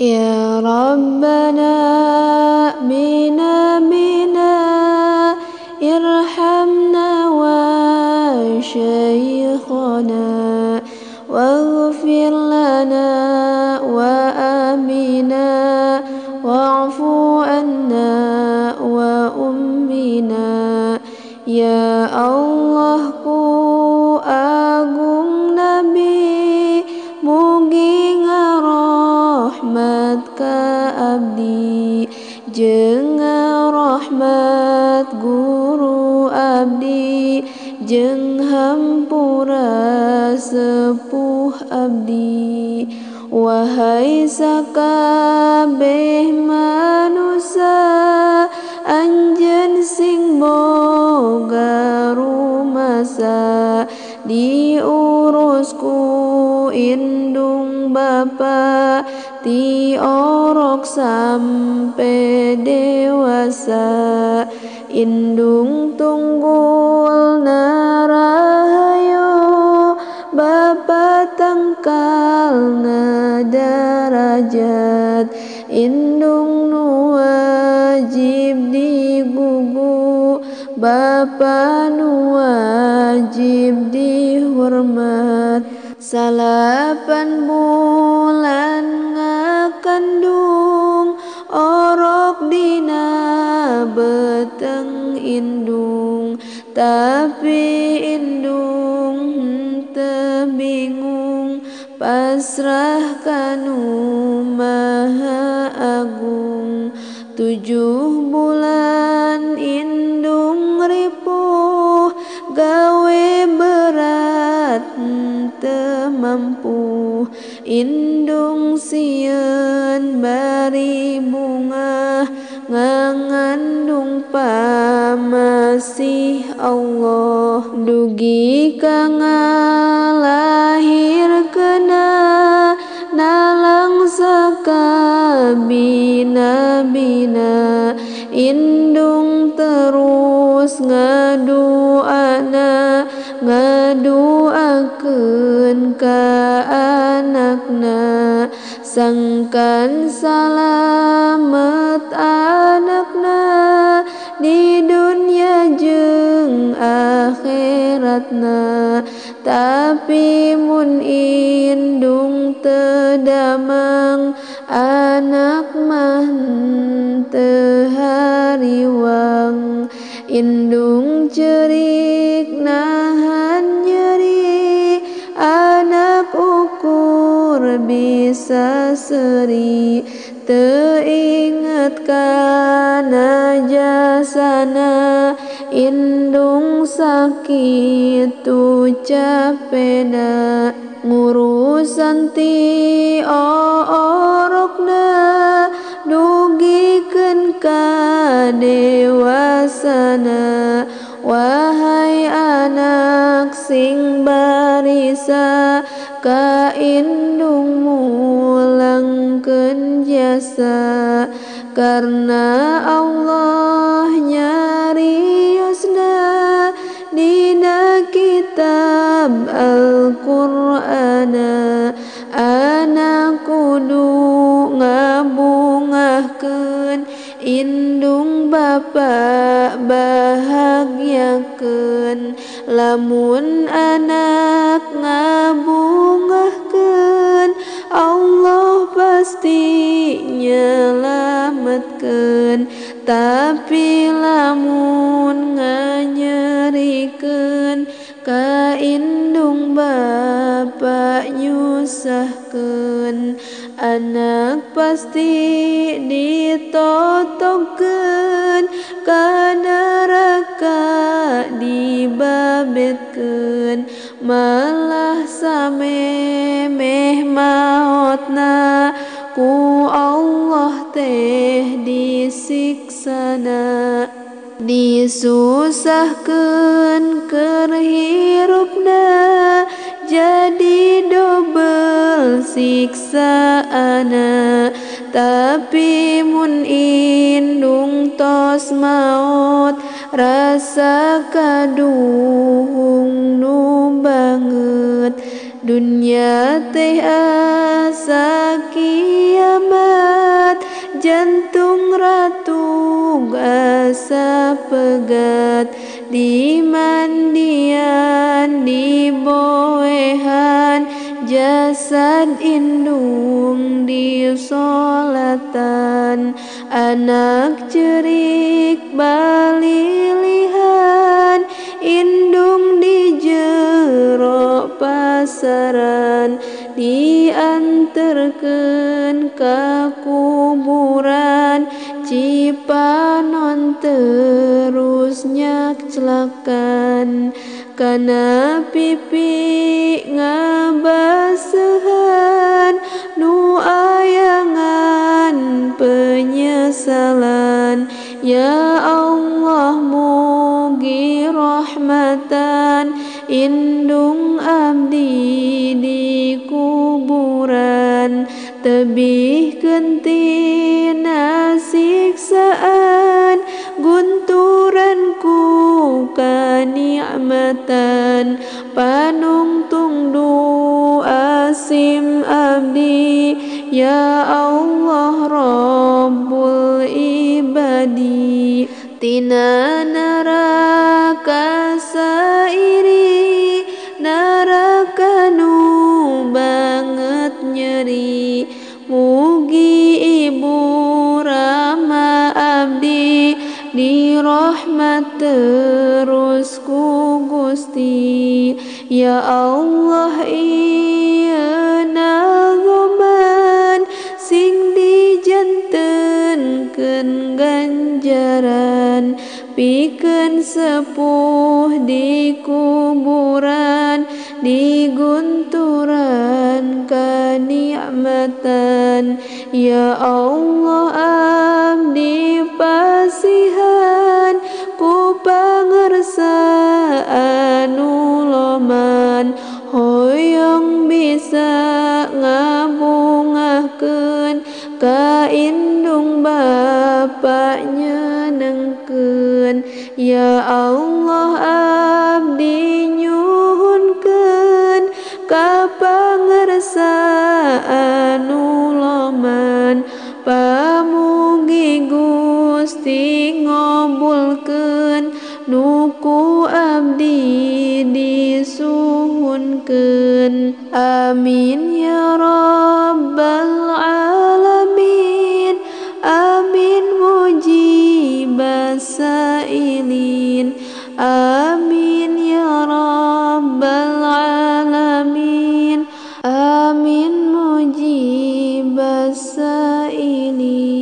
Ya Rabbana bina bina irhamna wa syaikhana waghfir lana wa amina wa'fu anna wa ummina. Ya Allah ku agung Nabi, mugi ngarahmat ka abdi, jeung ngarahmat guru abdi, jeung hampura sepuh abdi. Wahai sakabeh manusa, anjeun sing boga rumasa, diurus ku indung bapa, ti orok sampe dewasa. Indung tunggul narahayu, bapa tangkal darajat, indung nu wajib digugu, bapa nu wajib dihormat. 9 bulan ngakandung, orok dina beteng indung, tapi indung henteu bingung, pasrah kanu Maha Agung. 7 bulan indung ripuh, gawe berat henteu mampu, indung sieun bari bungah, ngangandung pamasih Allah. Dugi ka ngalahirkeuna, nalangsa ka bina-bina, indung terus ngaduana, ngaduakeun ka anakna, sangkan salamet anakna di dunia jeung akhiratna. Tapi mun indung teu damang, anak mah teu hariwang. Indung ceurik nahan nyeri, anak ukur bisa seri, teu inget kana jasana, indung sakitu capena, ngurusan ti orokna, dugikeun ka dewasana. Wahai anak sing barisa, ka indung mulangkeun jasa, karena Allah nyariosna dina kitab Al-Qur'ana. Anak kudu ngabungahkeun indung bapa bahagiakeun, lamun anak ngabungahkeun, Allah pasti nyelametkeun. Tapi lamun nganyerikeun, ka indung bapa nyusahkeun, anak pasti ditotokeun, ka neraka dibabetkeun, malah samemeh maotna ku Allah teh disiksana. Disusahkeun keur hirupna, jadi dobel siksaana. Tapi mun indung tos maot, rasa kaduhung nu banget, dunya teh asa kiamat. rasa pegat dimandian diboehan jasad indung disolatan anak cerik balilihan indung di jero pasaran dianterkeun ka kuburan Cipanon terus nyakclakan kana pipi ngabasehan nu ayangan penyesalan. Ya Allah mugi rahmatan indung abdi di kuburan tebihkeun tina siksaan gunturan ku kanikmatan panungtung doa sim abdi. Ya Allah Rabbul ibadi tina neraka sairi neraka nu banget nyeri mugi ibu rama abdi dirahmat terus ku Gusti. Ya Allah ieu nazoman sing dijantenkeun ganjaran pikeun sepuh di kuburan digunturan kanikmatan. Ya Allah abdi pasihan ku pangersa anu loman hoyong bisa ngabungahkeun ka indung bapa nyenengkeun. Ya Allah abdi nyuhunkeun ka pangersa anu loman pamugi Gusti ngabulkeun nuku abdi disuhunkeun. Amin ya rabbal alamin. Amin mujibas sailin. Amin ya rabbal alamin. Amin mujibas sailin.